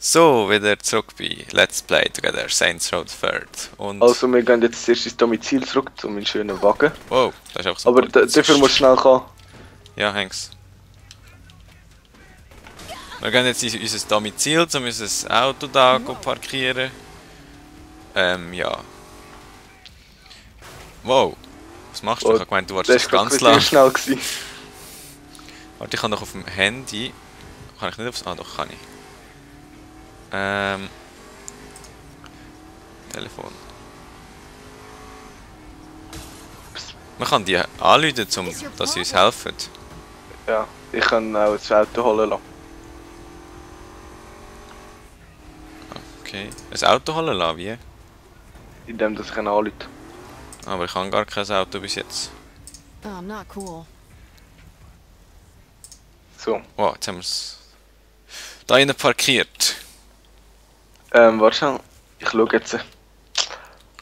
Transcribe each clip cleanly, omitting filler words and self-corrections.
So, wieder zurück bei Let's Play Together, Saints Row the Third. Und... Also wir gehen jetzt zuerst ins Domizil zurück zu meinem schönen Wagen. Wow, das ist einfach so ein Aber Polizist. dafür musst du schnell kommen. Ja, häng's. Wir gehen jetzt in unser Domizil, um unser Auto da parkieren. Ja. Wow. Was machst du? Ich hab gemeint, du warst das ganz lang. Das war schnell. Warte, ich kann doch auf dem Handy... Kann ich nicht aufs... Ah, doch, kann ich. Telefon. Man kann die anrufen, dass sie uns helfen. Ja, ich kann auch das Auto holen lassen. Okay. Ein Auto holen lassen, wie? Indem dass ich ihn anrufe. Aber ich habe gar kein Auto bis jetzt. Oh, not cool. So. Wow, jetzt haben wir es da innen parkiert. Warte schnell. Ich schaue jetzt.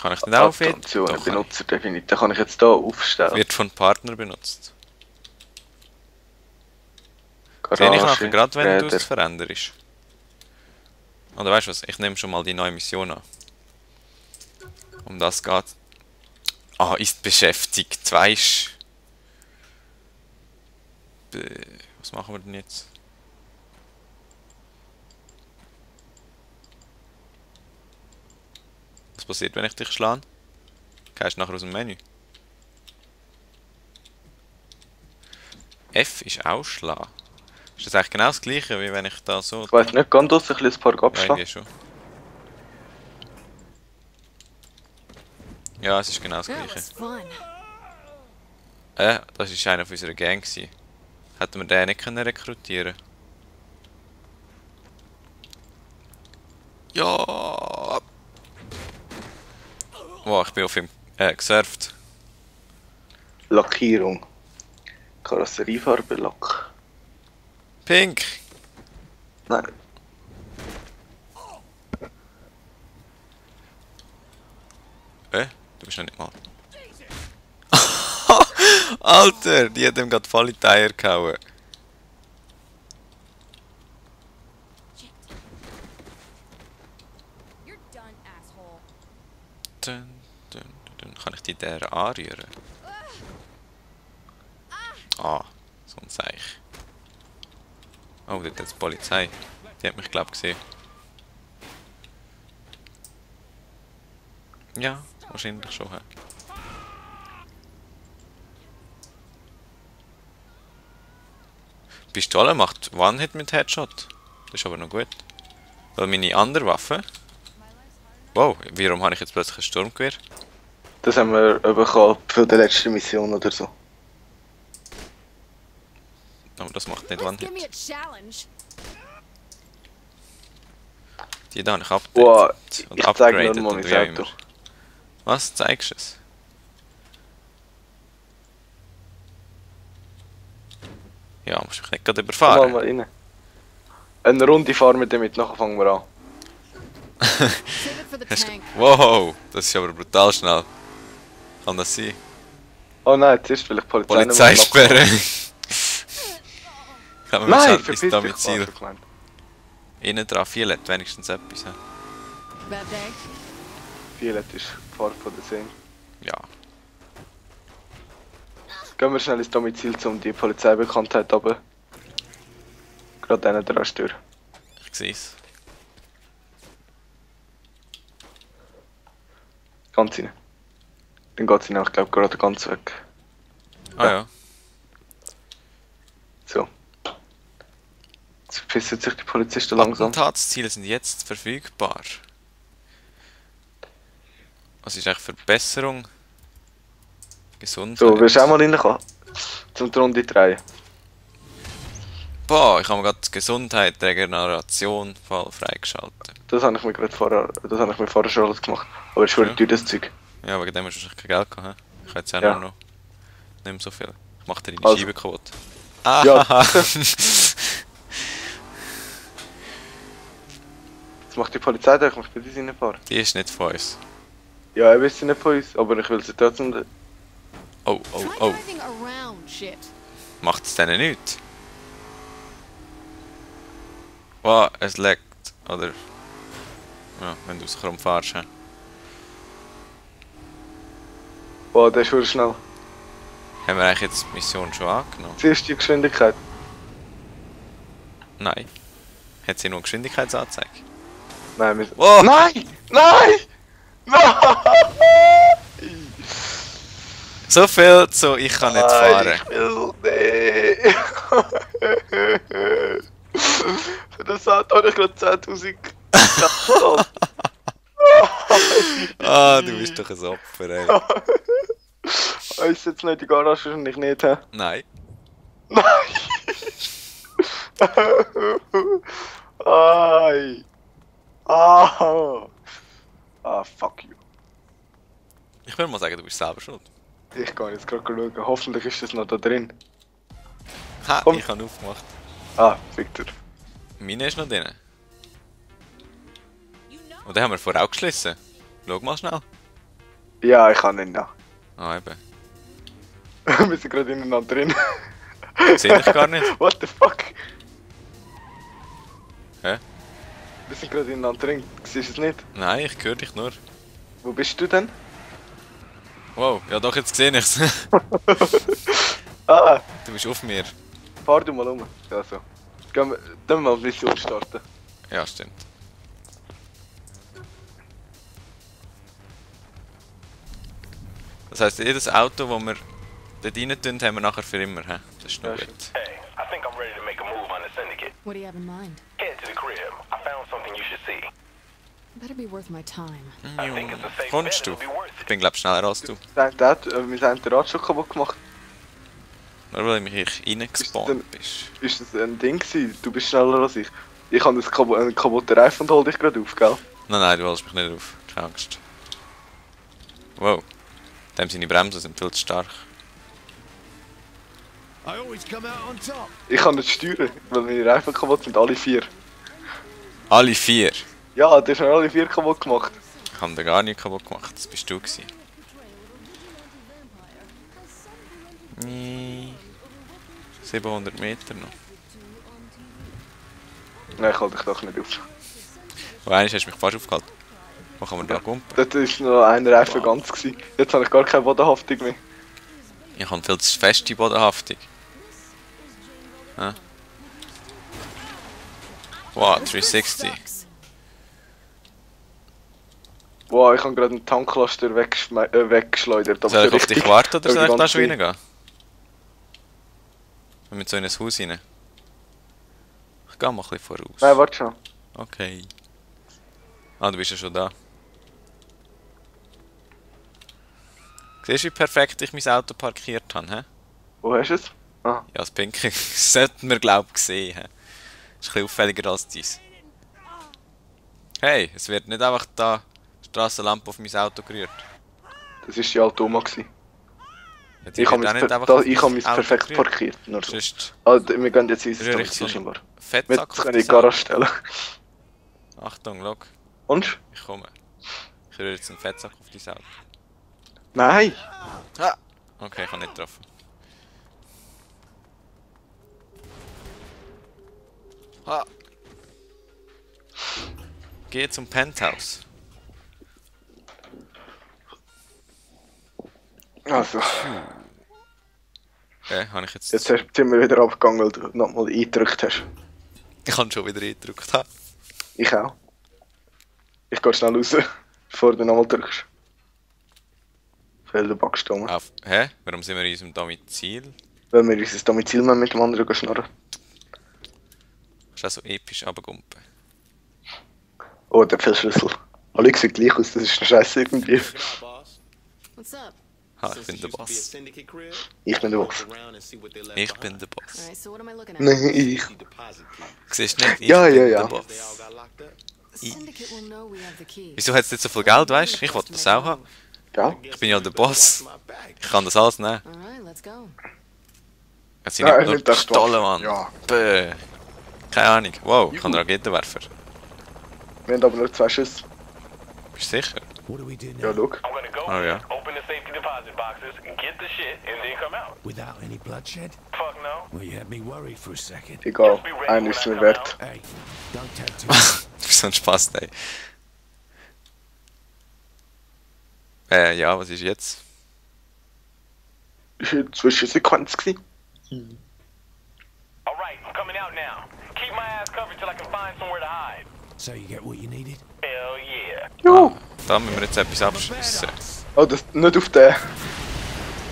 Kann ich den auch Optionen Benutzer definitiv. Den kann ich jetzt hier aufstellen. Wird von Partner benutzt. Garage, Sehe ich nachher gerade, wenn Räder. du es veränderst. Oder weißt du was, ich nehme schon mal die neue Mission an. Um das geht. Ah, ist beschäftigt, weisst. Was machen wir denn jetzt? Was passiert, wenn ich dich schlage? Gehst du nachher aus dem Menü? F ist ausschlagen. Ist das eigentlich genau das gleiche, wie wenn ich da so... Ich weiß nicht, ganz aus, ein bisschen das Park Ja, abschlagen. irgendwie schon. Ja, es ist genau das That gleiche. was fun. Das war einer von unserer Gang gewesen. Hätten wir den nicht können rekrutieren? Ja. Wow, ich bin auf ihm gesurft. Lackierung. Karosseriefarbe, Lack. Pink! Nein. Du bist noch nicht mal. Alter, die hat ihm gerade voll in die Eier gehauen. You're done, asshole. Dun. Kann ich die der anrühren? Ah, so ein Seich. Oh, dort hat die Polizei. Die hat mich, glaub ich, gesehen. Ja, wahrscheinlich schon. He. Pistole macht One-Hit mit Headshot. Das ist aber noch gut. Weil meine andere Waffe... Wow, warum habe ich jetzt plötzlich ein Sturmgewehr? Das haben wir bekommen für die letzte Mission oder so. Aber das macht nicht Let's give me One-Hit. a challenge. Die da habe ich Wow, updated und ich zeige upgraded nur mal und mein wie auch Auto. immer. Was? Zeigst du es? Ja, musst mich nicht gerade Komm überfahren. mal rein. Eine Runde fahren wir damit, nachher fangen wir an. Save it for the tank. Wow, das ist aber brutal schnell. Kann das sein? Oh nein, jetzt ist vielleicht Polizei. Polizeisperre. Kann man Nein, schnell ins verpiss dich, Domizil. Vater, gemeint. Innen dran, Violet, wenigstens etwas. He? Bad day. Violet ist die Farbe von der Szene. Ja. Gehen wir schnell ins Domizil, um die Polizeibekanntheit runter. Gerade einen dran stören. Ich sehe es. Ganz rein. Dann geht sie nämlich, glaube ich, gerade ganz weg. Ah ja. So. Jetzt verpissen sich die Polizisten langsam. Attentatsziele sind jetzt verfügbar. Was ist eigentlich Verbesserung? Gesundheit. So, willst du auch mal reinkommen? Zum die Runde drehen. Boah, ich habe mir gerade Gesundheit, Regeneration voll freigeschaltet. Das habe ich mir gerade vorher, schon alles gemacht. Aber es ist voll teuer, das Zeug. Ja, wegen dem hast du wahrscheinlich kein Geld gehabt. He? Ich habe jetzt auch Ja. nur noch nicht mehr so viel. Ich mache dir deine Also. Scheibe kaputt. Ja. Ah, Jetzt macht die Polizei da, ich muss bei dir reinfahren. die ist nicht von uns. Ja, ich weiß sie nicht von uns, aber ich will sie trotzdem... Oh, Try oh. driving around, shit. Macht es denen nichts? Wow, es leckt. Oder... Ja, wenn du es krumm fährst. He. Boah, der ist schon schnell. Haben wir eigentlich jetzt die Mission schon angenommen? Zuerst die Geschwindigkeit. Nein. Hat sie nur Geschwindigkeitsanzeige? Nein, wir... Oh! Nein! Nein! Nein! So viel zu ich kann nicht fahren. Ich will nicht! Für das Auto habe ich gerade 10.000 gezahlt. Ah, du bist doch ein Opfer, ey. Ist jetzt nicht die Garage und ich nicht, hä? Nein. Nein! Ai! Ah! Ah, fuck you. Ich würde mal sagen, du bist selber schuld. Ich kann jetzt gerade schauen. Hoffentlich ist das noch da drin. Ha, Komm. ich habe aufgemacht. Ah, Victor. Meine ist noch drin. Und den haben wir vorher auch geschlossen. Schau mal schnell. Ja, ich kann nicht noch. Ah, eben. Wir sind gerade ineinander drin. Sehe ich gar nicht. What the fuck? Hä? Wir sind gerade ineinander drin. Siehst du es nicht? Nein, ich höre dich nur. Wo bist du denn? Wow, ja doch, jetzt sehe ich's. Ah, Du bist auf mir. fahr du mal um. Ja, so. Gehen wir, dann mal die Mission starten. Ja, stimmt. Das heisst, jedes Auto, das wir dort rein tun, haben wir nachher für immer. He? Das ist noch Ja, gut. Hey, I think I'm ready to make a move on the syndicate. What do you have in mind? Head to the crib. I found something you should see. Better be worth my time. I think it's a safe bet. Kommst du? It'll be worth Ich it. bin glaub schneller als du. Wir haben den Rad schon kaputt gemacht. Nur weil du mich reingespawnt bist. Ist das ein Ding gewesen? Du bist schneller als ich. Ich habe einen kaputten Reifen und hol dich gerade auf, gell? Nein, nein, du holst mich nicht auf. Keine Angst. Wow. Dem seine Bremsen sind viel zu stark. I always come out on top. Ich kann nicht steuern, weil meine Reifen kaputt sind, alle 4. Alle 4. Ja, du hast mir alle 4 kaputt gemacht. Ich habe den gar nicht kaputt gemacht. Das bist du gewesen. Nee. 700 Meter noch. Nein, ich halte dich doch nicht auf. Und eigentlich hast du mich fast aufgehalten. Wo kann man da kumpen? Dort war noch ein Reifen ganz gewesen. Jetzt habe ich gar keine Bodenhaftung mehr. Ich habe viel zu feste Bodenhaftung. Hä? Wow, 360. Wow, ich habe gerade einen Tanklaster weggeschleudert. aber Soll ich so auf dich richtig- warten oder soll ich da ganz schon viel. reingehen? Mit so in ein Haus rein. Ich gehe mal ein bisschen voraus. Nein, warte schon. Okay. Ah, du bist ja schon da. Siehst du, wie perfekt ich mein Auto parkiert habe? He? Wo hast du es? Ah, Ja, das Pinke sollten wir, glaube ich, gesehen. He? Ist ein bisschen auffälliger als dies. Hey, es wird nicht einfach da Strassenlampe auf mein Auto gerührt. das war die alte Oma gewesen. Ja, die Ich habe wird auch mich, nicht einfach auf ich habe mich mein Auto perfekt gerührt. parkiert. Nur so. Sonst Ah, wir gehen jetzt ins rühre ich so Domizil einen scheinbar. Fettsack Jetzt auf kann ich das in die Auto. Garage stellen. Achtung, look. Und? Ich komme. Ich rühre jetzt einen Fettsack auf dein Auto. Nein! Ah. Okay, ich habe nicht getroffen. Ah. Geh zum Penthouse. Also, Okay, habe ich jetzt... jetzt sind wir wieder abgegangen, weil du nochmal eingedrückt hast. Ich habe schon wieder eingedrückt. Ha. Ich auch. Ich gehe schnell raus, bevor du nochmal drückst. Felderbackst du. Auf. Hä? Warum sind wir in unserem Domizil? Weil wir unser Domizil mal mit dem anderen schnurren. Ist auch so episch runtergumpen. Oh, der Fehlschlüssel. Alle sehen gleich aus, das ist eine Scheiße irgendwie. What's up? Ha, ich bin der Boss. Ich bin der Boss. Ich bin der Boss. Alright, so what am I looking at? Nein, ich. Siehst du nicht? Ich Ja, bin ja, der ja. Boss. The syndicate will know we have the keys. Wieso hat es nicht so viel Geld, weißt du? Ich wollte das auch haben. Ja? Ich bin ja der Boss. Ich kann das alles nehmen. Alright, let's go. Jetzt sind Ja, nicht nur nicht das Pistolen, Mann. Ja. Bäh. Keine Ahnung. Wow, ich habe einen Raketenwerfer. Wir haben aber nur 2 Schüsse. Bist du sicher? What do we do Ja, now? schau. I'm gonna go Oh, in, yeah. open the safety deposit boxes, get the shit, and then come out. Without any bloodshed? Fuck no. Well, you had me worried for a second. Egal, einer ist mir wert. Hey, don't tattoo. Du bist so ein Spaß, ey. Ja, was ist jetzt? Ist eine Zwischensequenz gewesen. Alright, I'm coming out now. Keep my ass covered till I can find somewhere to hide. So you get what you needed? Hell yeah. Jo! Da müssen wir jetzt etwas abschiessen. Oh, das nicht auf den.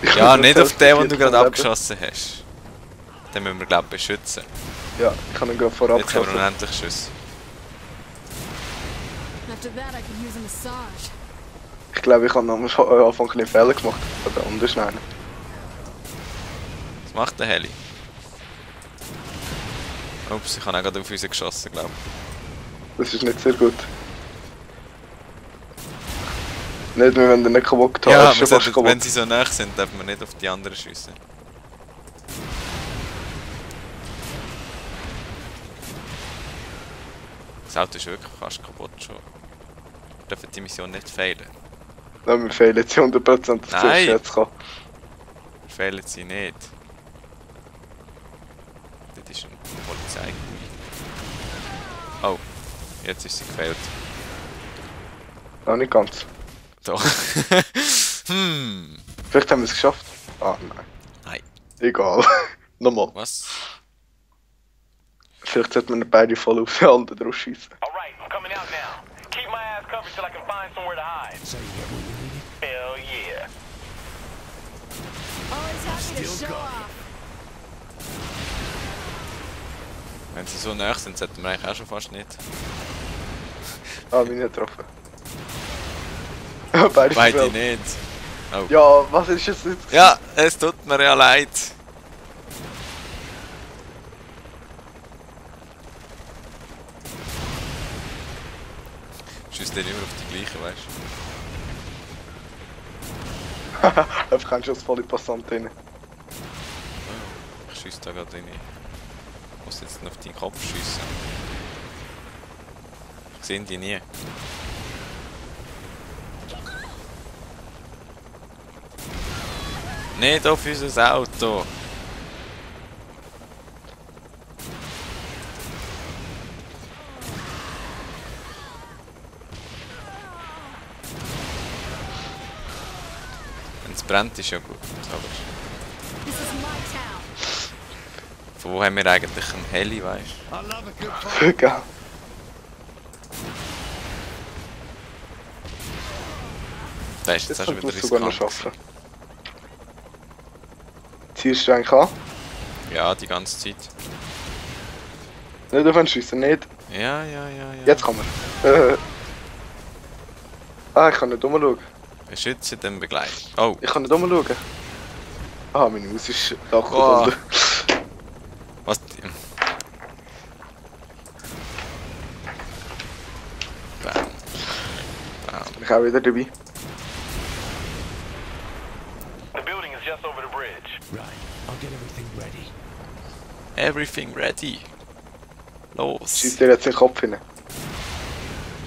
Ich Ja, hab nicht das auf den, den du teleportiert gerade von abgeschossen hast. Den müssen wir, glaube ich, beschützen. neben. Ja, ich kann ihn gerade vorab Jetzt haben wir geschossen. unendlich Schüsse. After that, I could use a massage. Ich glaube, ich habe am Anfang einen Fehler gemacht. Oder anders nein. Was macht der Heli? Ups, ich habe auch gerade auf uns geschossen, glaube ich. Das ist nicht sehr gut. Nicht, wir wollen den nicht kaputt haben. Ja, ist schon fast wenn kaputt. sie so nah sind, darf man nicht auf die anderen schiessen. Das Auto ist wirklich fast kaputt schon. Wir dürfen die Mission nicht fehlen. Nein, wir fehlen jetzt 100%, dass Nein. ich jetzt kann. Wir fehlen sie nicht. Das ist eine Polizei. Oh, jetzt ist sie gefehlt. Noch nicht ganz. Doch. Vielleicht haben wir es geschafft. Ah, nein. Nein. Egal. Nochmal. Was? Vielleicht sollten wir nicht beide voll auf den anderen drauf schießen. Alright, I'm coming out now. Keep my ass covered till I can find somewhere to hide. So you get what you needed? Hell yeah. Always happy to Still show got off. Wenn sie so nah sind, sollten wir eigentlich auch schon fast nicht. Ah, mich nicht getroffen. Beide Beide verfehlt. nicht. Oh. Ja, was ist jetzt nicht? Ja, es tut mir ja leid. Schießt den immer auf die gleiche, weißt du? Einfach kein Schuss voll in Passant rein. Ich schieße da gerade rein. Ich muss jetzt noch auf deinen Kopf schiessen. Ich sehe die nie. Nicht auf unser Auto! Wenn es brennt, ist ja gut. Aber This is my town. von wo haben wir eigentlich einen Heli, weißt I love a good fight. Geil. du? Das ist jetzt Jetzt auch schon könnten wir wieder es sogar noch riskant. schaffen. Ziehst du eigentlich an? Ja, die ganze Zeit. Nicht auf den Schiessen, nicht. Ja. Jetzt kann man. Ah, ich kann nicht umschauen. Beschützen den Begleiter. Oh, Ich kann nicht umschauen. Ah, meine Maus ist da Boah. gebunden. was? Bam. Bin ich auch wieder dabei. The building is just over the bridge. Right, I'll get everything ready. Everything ready. Los. Schießt dir jetzt in den Kopf hinein.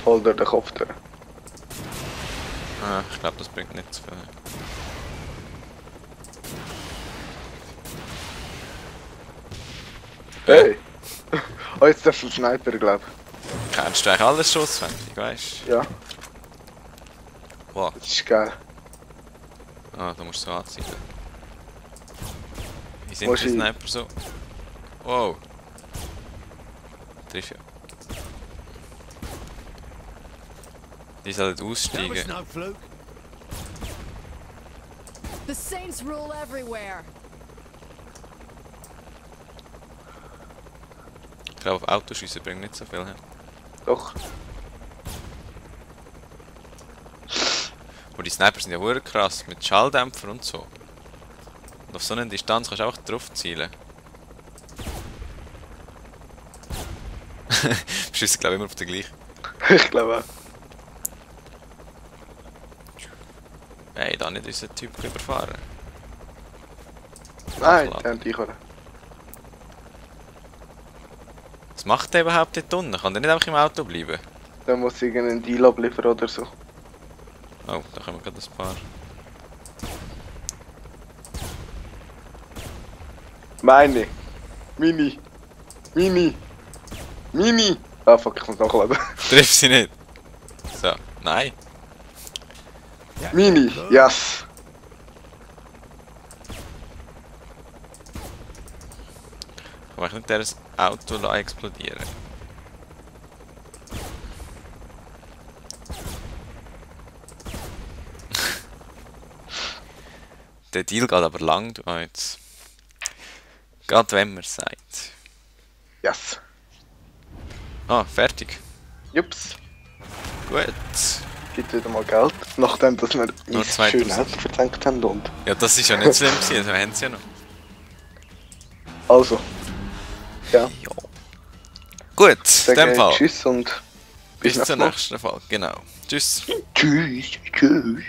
Voll durch den Kopf durch. Ah, ich glaube, das bringt nicht zu viel. Hey! Oh, jetzt darfst du den Sniper, glaube Kennst du eigentlich alles schon auswendig, weißt ich. Ja, du? Wow. das ist geil. Ah, da musst du so anziehen. Wie sind Musst die du- Sniper so? Wow. Triff ja. Die sollen That was aussteigen. no fluke. The saints rule everywhere. Ich glaube, auf Autoschüsse bringt nicht so viel hin. Doch. Und die Sniper sind ja hure krass, mit Schalldämpfer und so. Und auf so einer Distanz kannst du einfach drauf zielen. Schießt glaube ich immer auf den gleichen. Ich glaube auch. Hey, da nicht unseren Typ überfahren. Nein, Klar. der hat dich können. Was macht der überhaupt dort unten? Kann der nicht einfach im Auto bleiben? Der muss irgendeinen Deal abliefern oder so. Oh, da kommen gerade ein paar. Meine. Mini. Mini. Mini. Ah fuck, ich muss nachladen. Triff sie nicht. So, nein. Mini, yes. Kann ich nicht das Auto explodieren? Der Deal geht aber lang, du jetzt. Gerade wenn man sagt. Yes. Ah, fertig. Jups. Gut. Gibt wieder mal Geld. Nachdem, dass wir Nur uns 2000. schön Essen versenkt haben und... Ja, das ist ja nicht schlimm gewesen, also haben sie ja noch. Also. Ja. Ja. Gut, in Sage dem Fall. tschüss und Bis zur nächsten Mal. nächsten Folge, genau. Tschüss. Tschüss. Tschüss.